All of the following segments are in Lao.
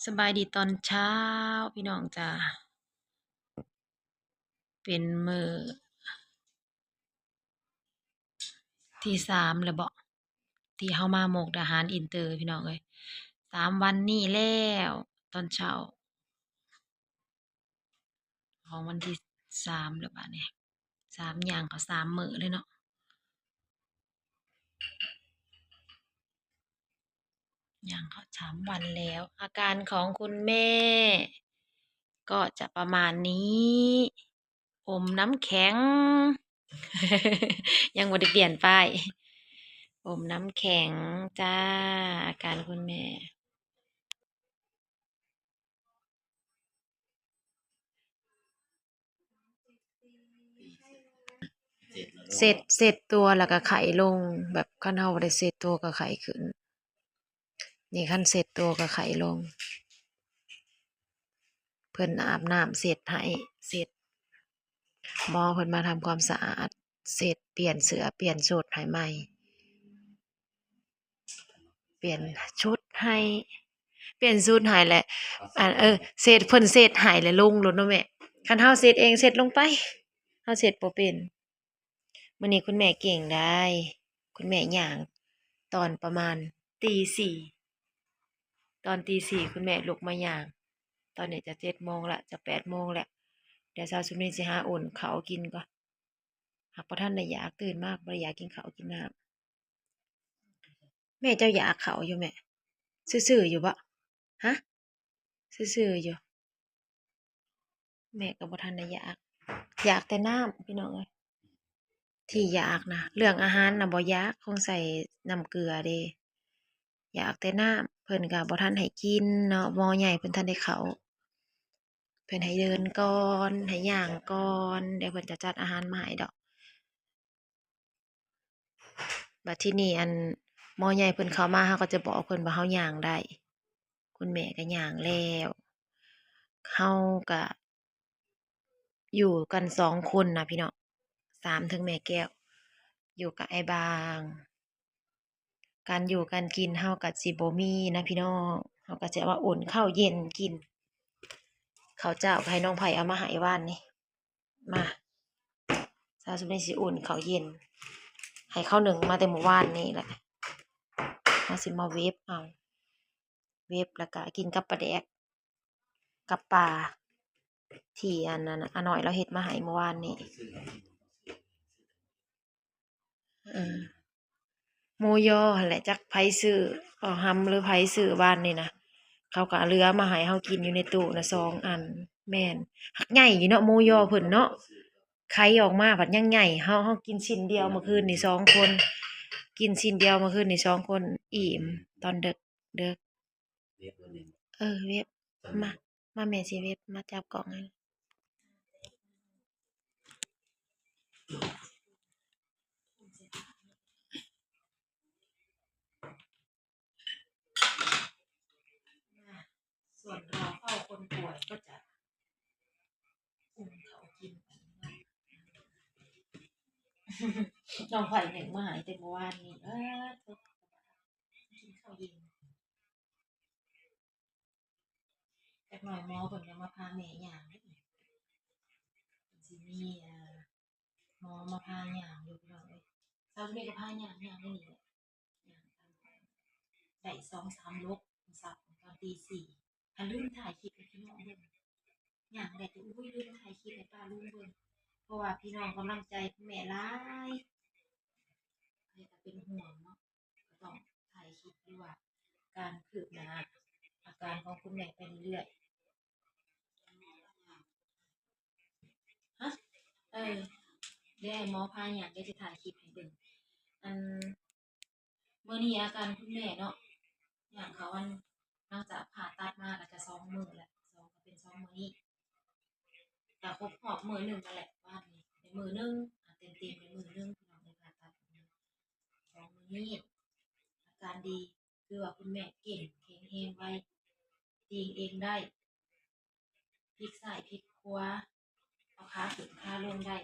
ສະບາຍດີຕອນເຊົ້າພີ່ນ້ອງຈ້າ ເປັນມື້ທີສາມແລ້ວເບາະ ທີ່ເຮົາມາມຸກດາຫານອິນເຕີພີ່ນ້ອງເອີຍ ສາມວັນນີ້ແລ້ວຕອນເຊົ້າ ຂອງວັນທີສາມແລ້ວບາດນີ້ ສາມ ຍ່າງເຂົ້າສາມມື້ເລີຍເນາະ ຍ່າງເຂົ້າສາມວັນແລ້ວ ອາການຂອງຄຸນແມ່ກໍຈະປະມານນີ້ ອົມນ້ຳແຂງ ຍັງບໍ່ໄດ້ປ່ຽນປ້າຍ ອົມນ້ຳແຂງຈ້າ ອາການຄຸນແມ່. ເຊັດ ເຊັດຕົວແລ້ວກໍໄຂ້ລົງ ແບບຄັນເຮົາບໍ່ໄດ້ເຊັດຕົວກໍໄຂ້ຂຶ້ນ ນີ້ຄັນເຊັດຕົວກໍໄຂ້ລົງ ເພິ່ນອາບນ້ຳເຊັດໃຫ້ ເຊັດ ໝໍເພິ່ນມາທຳຄວາມສະອາດ ເຊັດ ປ່ຽນເສື້ອ ປ່ຽນຊຸດໃຫ້ໃໝ່. ປ່ຽນຊຸດໃຫ້ ປ່ຽນຊຸດໃຫ້ແຫຼະ ອັນ ເອີ ເຊັດ ເພິ່ນເຊັດໃຫ້ແລ້ວລົງໂລດເນາະແມ່ ຄັນເຮົາເຊັດເອງ ເຊັດລົງໄປ ເຮົາເຊັດບໍ່ເປັນ. ມື້ນີ້ຄຸນແມ່ເກັ່ງໄດ໋ ຄຸນແມ່ຍ່າງຕອນປະມານຕີສີ່ ຕອນຕີສີ່ຄຸນແມ່ລຸກມາຍ່າງ ຕອນນີ້ຈະເຈັດໂມງລະ ຈະແປດໂມງແລ້ວ ດຽວຊາວສຸນີຊິຫາອຸ່ນເຂົ້າກິນກ່ອນ ຫາກບໍ່ທັນໄດ້ຢາກ ຕື່ນມາບໍ່ໄດ້ຢາກກິນເຂົ້າກິນນ້ຳ. ແມ່ເຈົ້າຢາກເຂົ້າຢູ່ແມ່? ຊື່ໆຢູ່ບໍ່? ຮະ? ຊື່ໆຢູ່ ແມ່ກໍບໍ່ທັນໄດ້ຢາກ ຢາກແຕ່ນ້ຳພີ່ນ້ອງເອີຍ ທີ່ຢາກນະ ເລື່ອງອາຫານນະບໍ່ຢາກ ຄົງໃສ່ນ້ຳເກືອເດ້ ຢາກແຕ່ນ້ຳ ເພິ່ນກໍບໍ່ທັນໃຫ້ກິນເນາະ ໝໍໃຫຍ່ເພິ່ນທັນໄດ້ເຂົ້າ ເພິ່ນໃຫ້ເດີນກ່ອນ ໃຫ້ຍ່າງກ່ອນ ດຽວເພິ່ນຈະຈັດອາຫານມາໃຫ້ດອກ. ບັດທີນີ້ ອັນ ໝໍໃຫຍ່ເພິ່ນເຂົ້າມາ ເຮົາກໍຈະບອກເພິ່ນວ່າເຮົາຍ່າງໄດ້ ຄຸນແມ່ກໍຍ່າງແລ້ວ ເຮົາກະຢູ່ກັນສອງຄົນນະພີ່ນ້ອງ ສາມເຖິງແມ່ແກ້ວ ຢູ່ກັບອ້າຍບາງ ການຢູ່ການກິນເຮົາກໍຊິບໍ່ມີນະພີ່ນ້ອງ ເຮົາກໍຈະມາອຸ່ນເຂົ້າເຢັນກິນ ເຂົ້າເຈົ້າໃຫ້ນ້ອງໄພເອົາມາໃຫ້ວານນີ້ ມາ ສາວສຸນີຊິອຸ່ນເຂົ້າເຢັນ ໃຫ້ເຂົ້າໜຶ້ງມາແຕ່ມື້ວານນີ້ແຫຼະ ເຮົາຊິມາເວັບເອົາ ເວັບແລ້ວກະກິນກັບປາແດກ ກັບປາ ທີ່ອັນນັ້ນ ອານ້ອຍລາວເຮັດມາໃຫ້ມື້ວານນີ້. ເອີ ໝູຍໍຫັ້ນແຫຼະ ຈັກໃຜຊື້ ເອົາຮຳ ຫຼື ໃຜຊື້ວານນີ້ນະ ເຂົາກໍເຫຼືອມາໃຫ້ເຮົາກິນຢູ່ໃນຕູ້ນະສອງອັນ. ແມ່ນ ຮັກໃຫຍ່ຢູ່ເນາະ ໝູຍໍເພິ່ນເນາະ ໄຂ່ອອກມາພັດຍັງໃຫຍ່ ເຮົາ ເຮົາກິນຊິ້ນດຽວມື້ຄືນນີ້ສອງຄົນ ກິນຊິ້ນດຽວມື້ຄືນນີ້ສອງຄົນ ອີ່ມຕອນເດິກ ເດີກ ເອີ ເວັບ ມາ ມາແມ່ຊິເວັບ ມາຈັບກ້ອງໃຫ້. ສ່ວນເຮົາເຝົ້າຄົນປ່ວຍກໍຈະ ອຸ້ມເຂົ້າກິນ ນ້ອງໄຜ່ໜຶ້ງມາໃຫ້ແຕ່ມື້ວານນີ້ ເອີ ກິນເຂົ້າເຢັນ ຈັກໜ່ອຍໝໍເພິ່ນກໍມາພາແມ່ຍ່າງເດ້ ເພິ່ນຊິມີ ອ່າ ໝໍມາພາຍ່າງຢູ່ ພີ່ນ້ອງເອີຍ ເຊົ້ານີ້ກໍພາຍ່າງ ຍ່າງຢູ່ນີ້ແຫຼະ ຍ່າງໄດ້ສອງສາມໂລ ເຊົ້າຕອນຕີສີ່ ຫາລືມຖ່າຍຄລິບໃຫ້ພີ່ນ້ອງເບິ່ງ ຍ່າງໄດ້ແຕ່ ໂອ້ຍ ລືມຖ່າຍຄລິບໃຫ້ປ້າລຸງເບິ່ງ ເພາະວ່າພີ່ນ້ອງກຳລັງໃຈແມ່ຫຼາຍ ໃຜກໍເປັນຫ່ວງເນາະ ກໍຕ້ອງຖ່າຍຄລິບ ຫຼືວ່າການຄືບໜ້າອາການຂອງຄຸນແມ່ໄປເລື້ອຍໆ ຮະ ເອີ ດຽວໃຫ້ໝໍພາຍ່າງ ດຽວຊິຖ່າຍຄລິບໃຫ້ເບິ່ງ ອັນ ມື້ນີ້ອາການຄຸນແມ່ເນາະ ຍ່າງເຂົ້າ ອັນ ຫຼັງຈາກຜ່າຕັດມາກໍຈະສອງມື້ແລ້ວ ສອງ ກໍເປັນສອງມື້ນີ້ ກໍຄົບຮອບມື້ໜຶ່ງນັ້ນແຫຼະ ວານນີ້ໄດ້ມື້ໜຶ່ງ ອ່າ ເຕັມໆໄດ້ມື້ໜຶ່ງ ພີ່ນ້ອງ ໄດ້ຜ່າຕັດສອງມື້ນີ້ ອາການດີ ຄືວ່າຄຸນແມ່ເກັ່ງ ແຂງແຮງໄວ ຕີງເອງໄດ້ ພິກຊ້າຍພິກຂວາ ເອົາຂາຂຶ້ນຂາລົງໄດ້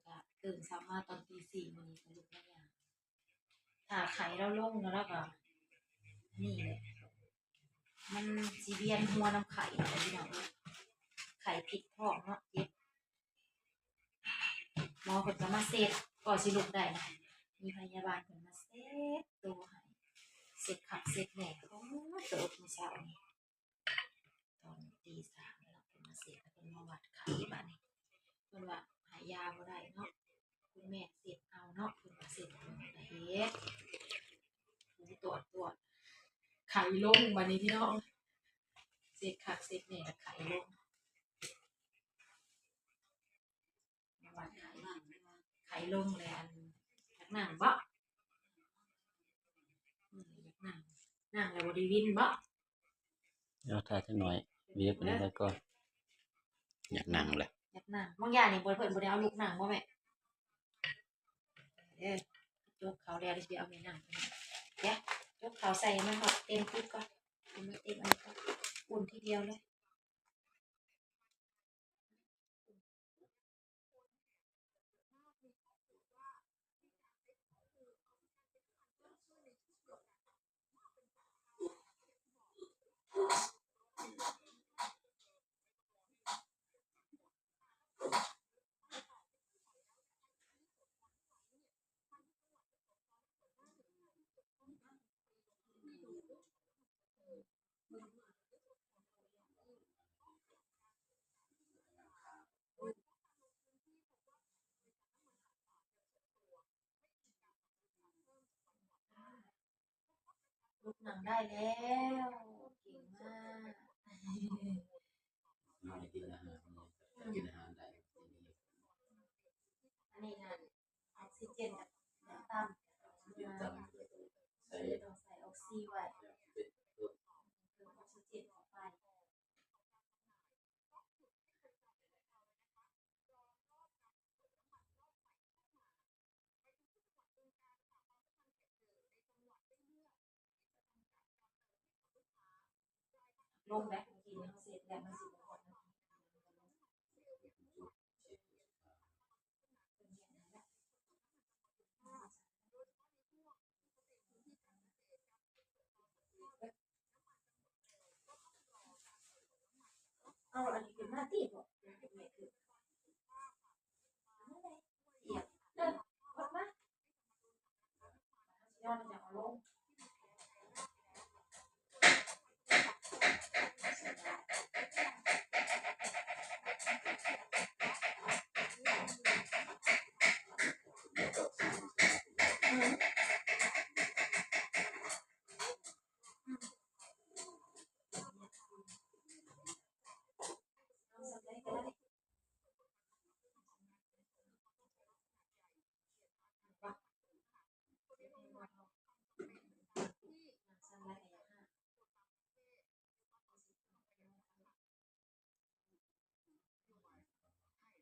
ແລ້ວກໍຕື່ນເຊົ້າມາຕອນຕີສີ່ມື້ນີ້ກໍລຸກມາຍ່າງ ຖ້າໄຂ້ລາວລົງແລ້ວ ລາວກໍນີ້ແຫຼະ ມັນຊິວຽນຫົວນຳໄຂ້ເນາະພີ່ນ້ອງເອີຍ ໄຂ້ພິດທ້ອງເນາະ ເຈັບ. ໝໍເພິ່ນກໍມາເຊັດ ກໍຊິລຸກໄດ້ນະ ມີພະຍາບານເພິ່ນມາເຊັດໂຕໃຫ້ ເຊັດຄັກເຊັດແນ່ ໂອ້ ເຕີບມື້ເຊົ້ານີ້ ຕອນຕີສາມແລ້ວ ເພິ່ນມາເຊັດ ເພິ່ນມາວັດໄຂ້ບາດນີ້ ເພິ່ນວ່າໃຫ້ຢາບໍ່ໄດ້ເນາະ ຄຸນແມ່ເຊັດເອົາເນາະ ເພິ່ນວ່າເຊັດເອົາ ກໍເຮັດ ໂອ້ ຕວດ ຕວດ ໄຂ້ລົງບາດນີ້ພີ່ນ້ອງ ເຊັດຄັກເຊັດແນ່ ໄຂ້ລົງ ໄຂ້ລົງແລ້ວ ອັນ ຢາກນັ່ງບໍ່? ອືມ ຢາກນັ່ງ ນັ່ງແລ້ວບໍ່ໄດ້ວິນບໍ່? ເອົາ ຖ້າຈັກໜ້ອຍ ວຽກໄປນັ້ນກ່ອນ ຢາກນັ່ງແຫຼະ ຢາກນັ່ງ ບາງຢ່າງນີ້ບໍ່ ເພິ່ນບໍ່ໄດ້ເອົາລູກນັ່ງບໍ່ແມ່? ເອີ ຈົກເຂົ້າແລ້ວ ດຽວຊິເອົາແມ່ນັ່ງ ດຽວ ຈົກເຂົ້າໃສ່ໃຫ້ມັນຮອດເຕັມປຶກກ່ອນ ໃຫ້ມັນເຕັມອັນນີ້ກ່ອນ ອຸ່ນທີດຽວເລີຍ. ลูกนั่งได้แล้ว เก่งมาก กินอาหาร กินอาหารได้ อันนี้นะ ออกซิเจนก็ต่ำ ใส่ ต้องใส่ออกซิไว้ เพิ่มออกซิเจนเข้าไป ลงแบบกินเฮาเสร็จแล้วมันสิบ่ฮอด เอาอันนี้ขึ้นมาติบ่ เสียบ เออ กดมา ย้อนมันจะเอาลง อืม อืม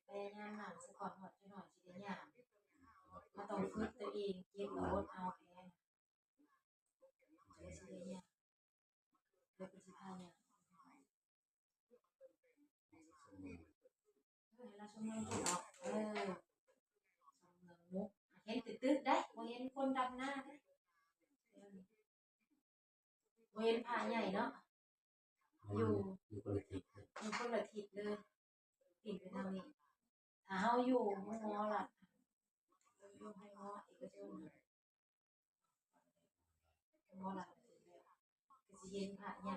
พยายามนั่งซะก่อน ฮอดจักหน่อยสิได้ย่าง บ่ต้องฝึกตัวเอง เจ็บก็อดเอาแท้ เดี๋ยวก็สิพาย่าง เออ ให้เราชมเมืองพุ้นเนาะ เออ ชมเมืองมุก เห็นตึกๆ ได้ บ่เห็นคนดำนาเด้ บ่เห็นผาใหญ่เนาะ อยู่ อยู่คนละทิศ อยู่คนละทิศเลย ปีนไปทางนี้ ถ้าเฮาอยู่โรงหมอรัฐ โรงหมอเอกชน โรงหมอรัฐ ก็สิเห็นผาใหญ่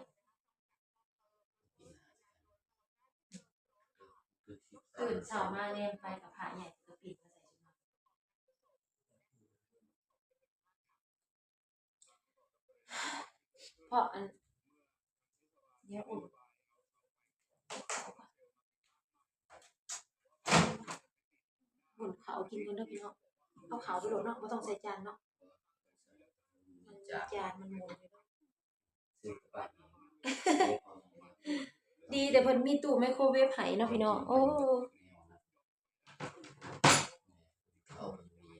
ตื่นเช้ามาแนมไปก็ผาใหญ่ก็ปีนมาใส่ชุดนอน เพราะอัน เดี๋ยวอุ่น อุ่นข้าวกินก่อนเด้อพี่น้อง เอาข้าวไปโลดเนาะ บ่ต้องใส่จานเนาะ มันมีจาน มันหมุนอยู่เนาะ ดีแต่เพิ่นมีตู้ไมโครเวฟให้เนาะพี่น้อง โอ้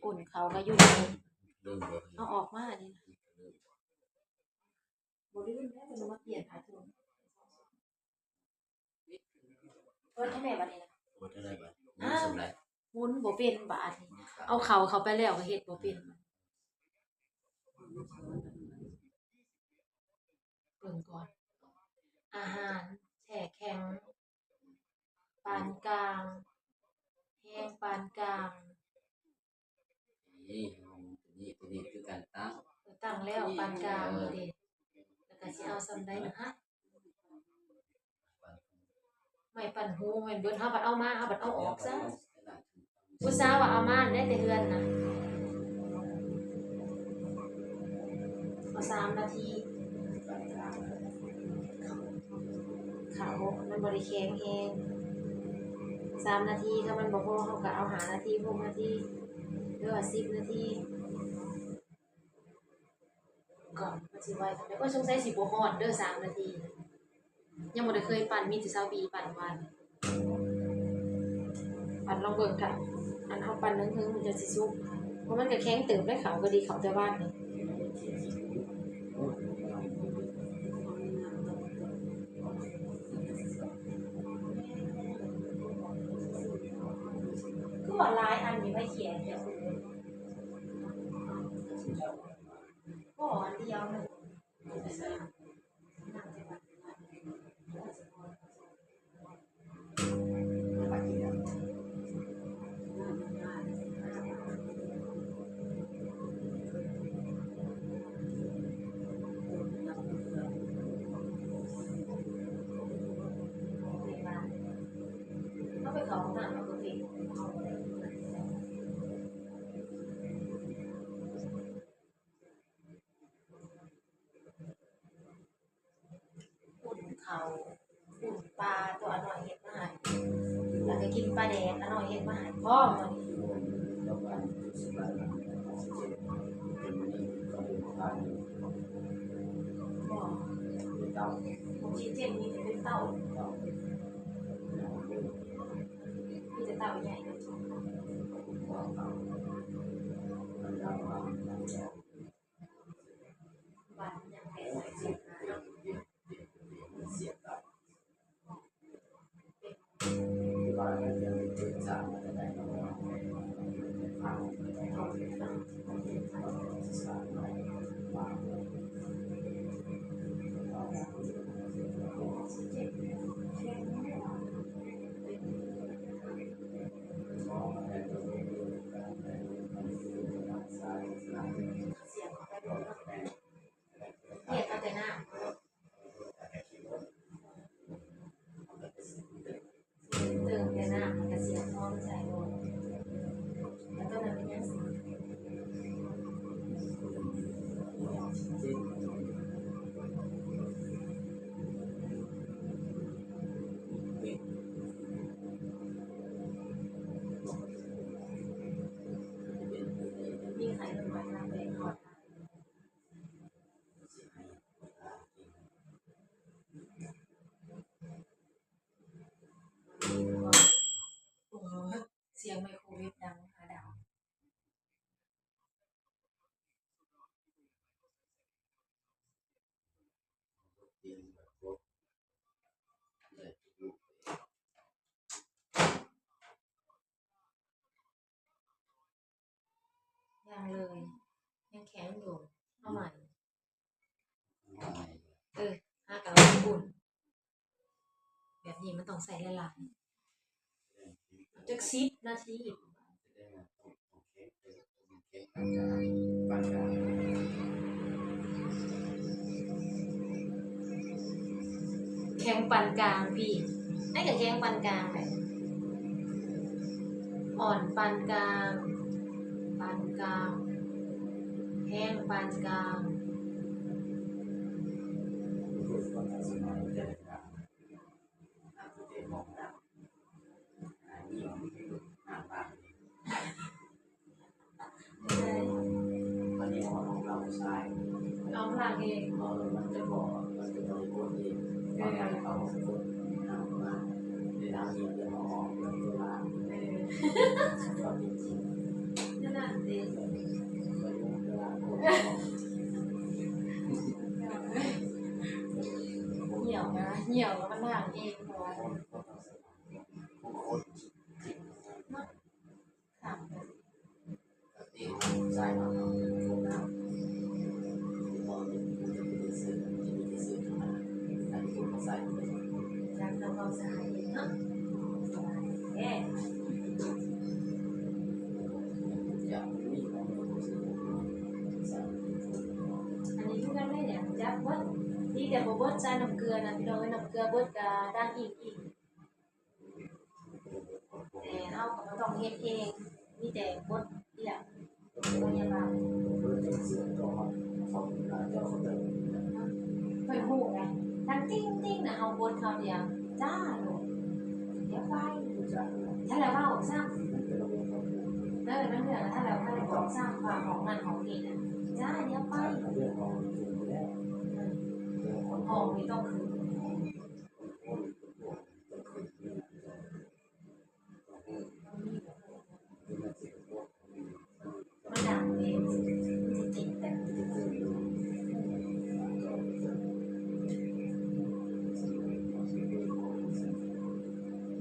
อุ่นข้าวก็อยู่ เอาออกมานี่นะ บ่ลืมแล้ว เพิ่นมาเปลี่ยนผ้าถุง เปิดให้แม่บัดนี้นะ เปิดให้ได้บัด อ้าว หมุนบ่เป็นบาดนี้ เอาเข้าเข้าไปแล้วก็เฮ็ดบ่เป็น เบิ่งก่อน ອາຫານແຊ່ແຂງປານກາງ, ແຫ້ງປານກາງ. ນີ້ ຕົວນີ້ ຕົວນີ້ຄືການຕັ້ງ ເອີ ຕັ້ງແລ້ວປານກາງນີ້ເດ້. ແລ້ວກໍຊິເອົາສ່ຳໃດນະ? ໄມ້ປັ່ນຫູແມ່ນເບິດ ເຮົາບັດເອົາມາ ເຮົາບັດເອົາອອກຊະ. ອຸດສ່າວ່າເອົາມາໄດ້ແຕ່ເຮືອນນະ. ເອົາສາມນາທີ. ເຂົ້າມັນບໍ່ໄດ້ແຂງແຮງ. ສາມນາທີ ຖ້າມັນບໍ່ພໍ ເຮົາກໍເອົາຫ້ານາທີ ຫົກນາທີ ຫຼືວ່າສິບນາທີ. ກ່ອນມັນຊິໄວປານໃດ. ໂອ້ຍ ສົງໄສຊິບໍ່ຮອດເດີ ສາມນາທີ. ຍັງບໍ່ໄດ້ເຄີຍປັ່ນ ມີແຕ່ສາວບີປັ່ນວານ. ປັ່ນລອງເບິ່ງ ຖ້າອັນເຮົາປັ່ນເທິງໆ ມັນຈະຊິສຸກ. ເພາະມັນກໍແຂງເຕີບໄດ໋ ເຂົ້າກໍດີ ເຂົ້າແຕ່ວານນີ້. ຄືວ່າຫຼາຍອັນນີ້ໄວ້ຂຽນແຕ່ ກໍອັນດຽວໜຶ່ງ. ເຮົາໄປເຂົ້າຫ້ອງນ້ຳ ເຮົາກໍເປັນ. ອຸ່ນເຂົ້າ ອຸ່ນປາ ຕົວອານ້ອຍເຮັດມາໃຫ້ ແລ້ວກໍກິນປາແດກ ອານ້ອຍເຮັດມາໃຫ້ພ້ອມ. ບໍ່ ອອກຊີເຈນມີແຕ່ເປັນເຕົ້າ ມີແຕ່ເຕົ້າໃຫຍ່. ເຮັດເອົາແຕ່ນ້ຳ ເຕີມແຕ່ນ້ຳ ມັນກະສຽງຮອນໃສ່ໂລດ. ແລ້ວຕອນນັ້ນເປັນຫຍັງ? ມີໄຂ້ ເພິ່ນວ່າທາແປ້ງທອດ. ໂອ້ ສຽງໄມໂຄເວຟດັງຫາດາວ. ຍັງເລີຍ ຍັງແຂງຢູ່. ເອົາໃໝ່ ເອີ ຫາກະອຸ່ນ ແບບນີ້ມັນຕ້ອງໃຊ້ຫຼາຍໆ ຈັກສິບນາທີ. ແຂງປານກາງພີ້ ໃຫ້ກະແຂງປານກາງແຫຼະ ອ່ອນປານກາງ ປານກາງ ແຫ້ງປານກາງ. ອັນນີ້ເຮົາຕ້ອງລ້າງຊາຍ ຕ້ອງລ້າງເອງ ເອີ ມັນຈະບໍ່ ມັນຈະບໍ່ໄດ້ກົດເອງ ເອີ ເຮົາຕ້ອງກົດນ້ຳມາ ໃນນ້ຳນີ້ ດຽວເຮົາອອກ ດຽວເຮົາລ້າງ ເອີ ຄວາມເປັນຈິງ ແນວນັ້ນເດ້ ເອີ ເວລາກົດ ຫ່ຽວນະ ຫ່ຽວແລ້ວມັນລ້າງເອງ ເພາະວ່າ ຄົນ ຄົນ ຄົນ ເນາະ. ປະເທດເຮົາໃຊ້ເນາະ ເຮົາເປັນຄົນລາວ ເຮົາເປັນຄົນລາວ ເຮົາເປັນຄົນລາວ ເຮົາເປັນຄົນລາວ ເຮົາເປັນຄົນລາວ ເຮົາເປັນຄົນລາວ. ສະຫາຍເນາະ ສະຫາຍແທ້ ອັນນີ້ຄືກັນເລີຍ ຈັບເບິດ ດີແຕ່ບໍ່ບົດໃສ່ນ້ຳເກືອນະ ພີ່ນ້ອງເອີຍ ນ້ຳເກືອເບິດກະດັງອີກອີກ. ແຕ່ເຮົາກໍບໍ່ຕ້ອງເຮັດເອງ ມີແຕ່ກົດລຽກພະຍາບານ. ຂ້ອຍຮູ້ໄດ໋ ດັງຕິ່ງໆນະ ເຮົາກົດຄາວດຽວ ຈ້າໂລດ ດຽວໄປ ບໍ່ທັນໄດ້ເວົ້າຊ້ຳ ເອີ ນຳເລື່ອງ ບໍ່ທັນໄດ້ເວົ້າຊ້ຳ ວ່າຫ້ອງນັ້ນຫ້ອງນີ້ນະ ຈ້າ ດຽວໄປ. ຫ້ອງນີ້ຕ້ອງຂຶ້ນ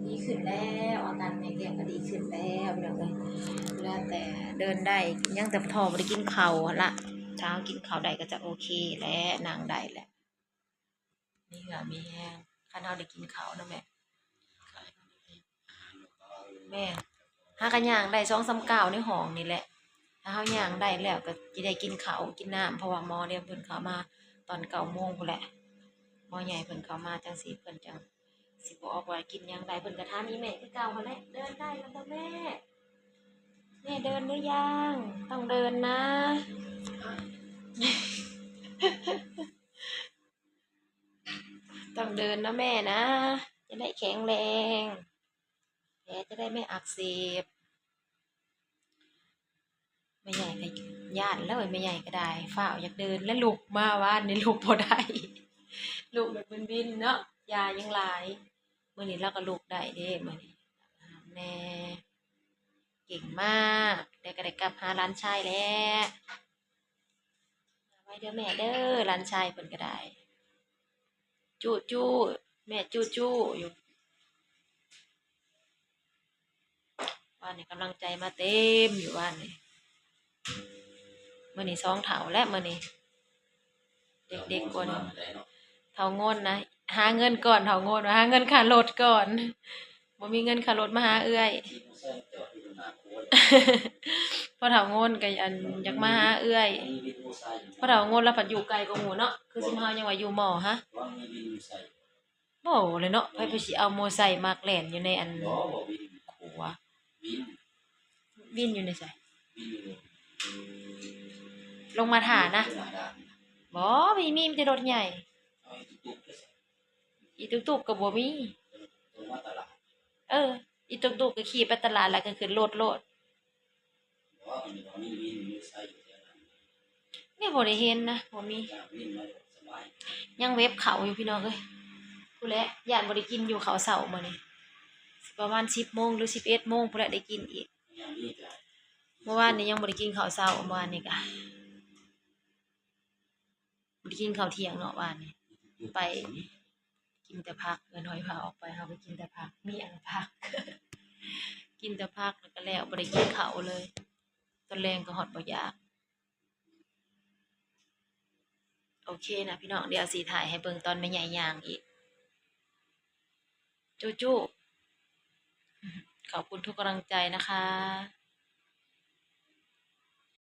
ດີຂຶ້ນແລ້ວ ອາການແມ່ແກ້ວກໍດີຂຶ້ນແລ້ວ ພີ່ນ້ອງເອີຍ ເຫຼືອແຕ່ເດີນໄດ້ ຍັງແຕ່ທໍ່ບໍ່ໄດ້ກິນເຂົ້າຫັ້ນລະ ຖ້າເຮົາກິນເຂົ້າໄດ້ກໍຈະໂອເຄແຫຼະ ນັ່ງໄດ້ແຫຼະ. ມີເຫື່ອມີແຮງ ຄັນເຮົາໄດ້ກິນເຂົ້ານຳແມ່ ແມ່ນ ຫາກະຍ່າງໄດ້ສອງສາມກ້າວໃນຫ້ອງນີ້ແຫຼະ ຖ້າເຮົາຍ່າງໄດ້ແລ້ວກໍຊິໄດ້ກິນເຂົ້າກິນນ້ຳ ເພາະວ່າໝໍລຽນເພິ່ນເຂົ້າມາຕອນເກົ້າໂມງພຸ້ນແຫຼະ ໝໍໃຫຍ່ເພິ່ນເຂົ້າມາຈັ່ງຊີ້ ເພິ່ນຈັ່ງຊິບໍ່ອອກວ່າກິນຫຍັງໄດ້ ເພິ່ນກໍຖາມອີ່ແມ່ຄືເກົ່າຫັ້ນແຫຼະ ເດີນໄດ້ແລ້ວບໍ່ແມ່ ແມ່ເດີນຫຼືຍັງ ຕ້ອງເດີນນະ. ຕ້ອງເດີນນະແມ່ນະ ຈະໄດ້ແຂງແຮງ ແຜຈະໄດ້ໄມ່ອັກເສບ. ແມ່ໃຫຍ່ກໍຢ້ານແລ້ວ ແມ່ໃຫຍ່ກໍໄດ້ ຟ້າວຢາກເດີນ ແລະລຸກມາວານນີ້ລຸກບໍ່ໄດ້ ລຸກແບບວິນໆເນາະ ຢາຍັງຫຼາຍ ມື້ນີ້ລາວກໍລຸກໄດ້ເດ້ ມື້ນີ້ ແນ່ ເກັ່ງມາກ ແຕ່ກໍໄດ້ກັບຫາຫຼານຊາຍແລ້ວ. ໄວເດີແມ່ເດີ ຫຼານຊາຍເພິ່ນກໍໄດ້ ຈູ້ໆ ແມ່ຈູ້ໆຢູ່ ວານນີ້ກຳລັງໃຈມາເຕັມຢູ່ ວານນີ້ ມື້ນີ້ສອງເຖົ້າແລ້ວ ມື້ນີ້ ເດັກໆກວ່ານີ້ ເຖົ້າໂງນນະ ຫາເງິນກ່ອນ ເຖົ້າໂງນວ່າຫາເງິນຄ່າລົດກ່ອນ ບໍ່ມີເງິນຄ່າລົດມາຫາເອື້ອຍ ພໍ່ເຖົ້າໂງນກໍ ອັນ ຢາກມາຫາເອື້ອຍ ພໍ່ເຖົ້າໂງນລາວພັດຢູ່ໄກກວ່າໝູ່ເນາະ ຄືຊຸມເຮົາຍັງວ່າຢູ່ມໍຫະ ບໍ່ແຫຼະເນາະ ໃຜ ໃຜຊິເອົາມໍໄຊມາແລ່ນຢູ່ໃນ ອັນ ຂົວ ວິນຢູ່ໃນໃສ ລົງມາທ່ານະ ບໍ່ ມີ ມີແຕ່ລົດໃຫຍ່ ອີຕຸກໆກໍບໍ່ມີ ເອີ ອີຕຸກໆກໍຂີ່ໄປຕະຫຼາດ ແລ້ວກໍຂຶ້ນລົດໂລດ ແມ່ບໍ່ໄດ້ເຫັນນະ ບໍ່ມີ ຍັງເວັບເຂົ້າຢູ່ພີ່ນ້ອງເອີຍ ພຸ້ນແຫຼະ ຢ້ານບໍ່ໄດ້ກິນຢູ່ເຂົ້າເຊົ້າມື້ນີ້ ຊິປະມານສິບໂມງ ຫຼື ສິບເອັດໂມງພຸ້ນແຫຼະ ໄດ້ກິນອີກ ເມື່ອວານນີ້ຍັງບໍ່ໄດ້ກິນເຂົ້າເຊົ້າ ເມື່ອວານນີ້ກະ ບໍ່ໄດ້ກິນເຂົ້າທ່ຽງເນາະ ວານນີ້ ໄປ ກິນແຕ່ຜັກ ເອີ້ນຫອຍພາອອກໄປ ເຮົາກໍກິນແຕ່ຜັກ ມີອັນຜັກ ກິນແຕ່ຜັກ ແລ້ວກໍແລ້ວ ບໍ່ໄດ້ກິນເຂົ້າເລີຍ ຕອນແລງກໍຮອດບໍ່ຢາກ ໂອເຄນະພີ່ນ້ອງ ດຽວຊິຖ່າຍໃຫ້ເບິ່ງຕອນແມ່ໃຫຍ່ຍ່າງອີກ ຈູ້ໆ ຂອບຄຸນທຸກກຳລັງໃຈນະຄະ.